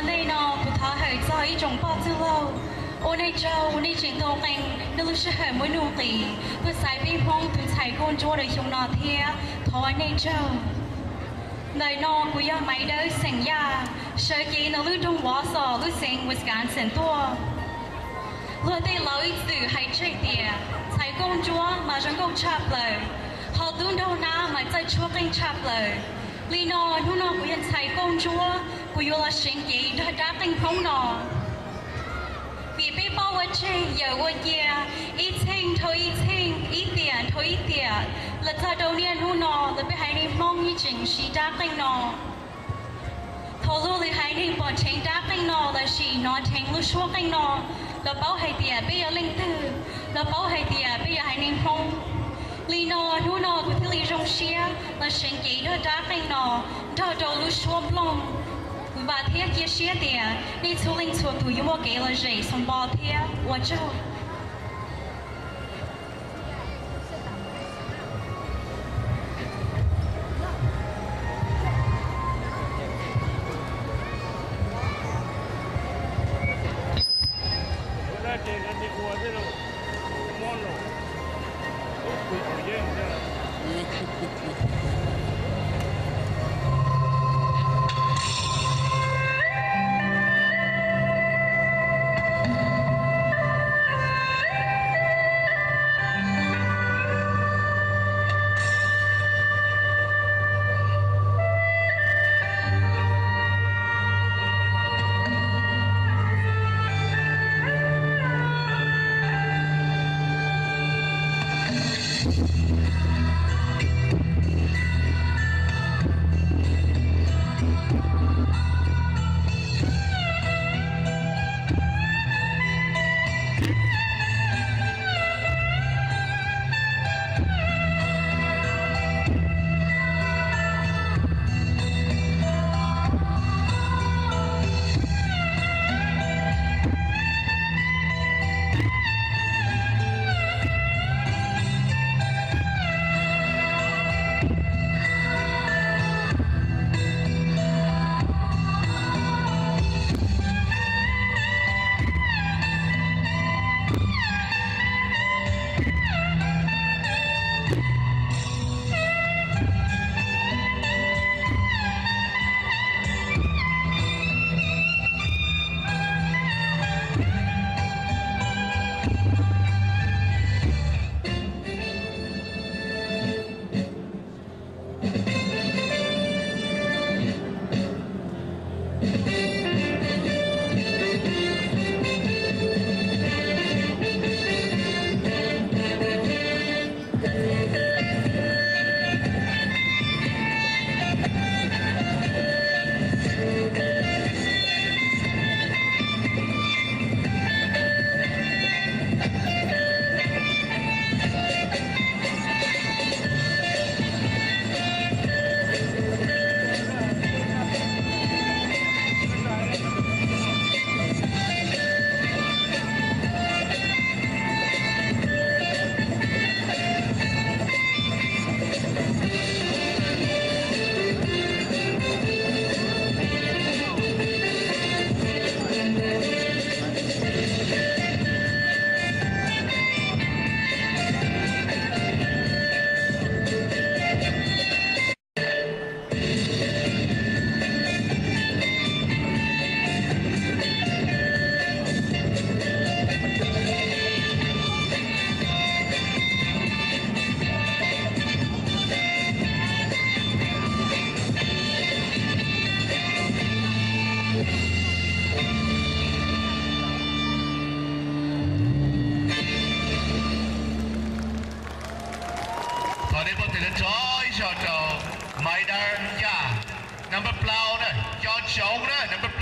Ntej no kuv thov hawm txog ib tsoom poj txwj laug, ua nej tsaug nej tseem tau qee nej lub sij hawm muaj nuj nqis tuaj xaiv peb Hmoob tus ntxhais Nkauj Ntsuab rau xyoo no thiab thov ua nej tsaug. Ntawm no kuv yog Maiv Dawb xeem Yaj, sawv cev ntawm lub nroog Wausau lub xeev Wisconsin tuaj. Luag tej laus ib txwm hais tseg tias ntxhais Nkauj Ntsuab mas zoo nkauj tshaj plaws, ho tub nraug nab mas txawj tshuab qeej tshaj plaws. Li no hnub no kuv yog ntxhais Nkauj Ntsuab, kuv yuav los seev cev nrog rab qeej Hmoob no. Vim peb paub ua tseg yawm ua cia, ib txheej dhau ib txheej, ib tiam dhau ib tiam, los txog rau niaj hnub no los peb haiv neeg Hmoob yeej tseem siv rab qeej no. Thaum luag lwm haiv neeg pom dheev rab qeej no lossis hnov dheev lub suab qeej no, lawv paub hais tias peb yog leej twg, lawv paub hais tias peb yog haiv neeg Hmoob. Li no hnub no kuv thiaj li zoo siab los seev cev nrog rab qeej no nrog rau lub suab nplooj. Vam thiab cia siab tias nej txhua leej txhua tus yuav muaj kev lom zem xoo npo thiab ua tsaug. Thov nej pab tes tso ib zaug rau Maiv Dawb Yaj, number plaub na, cov tsoov na, number plaub.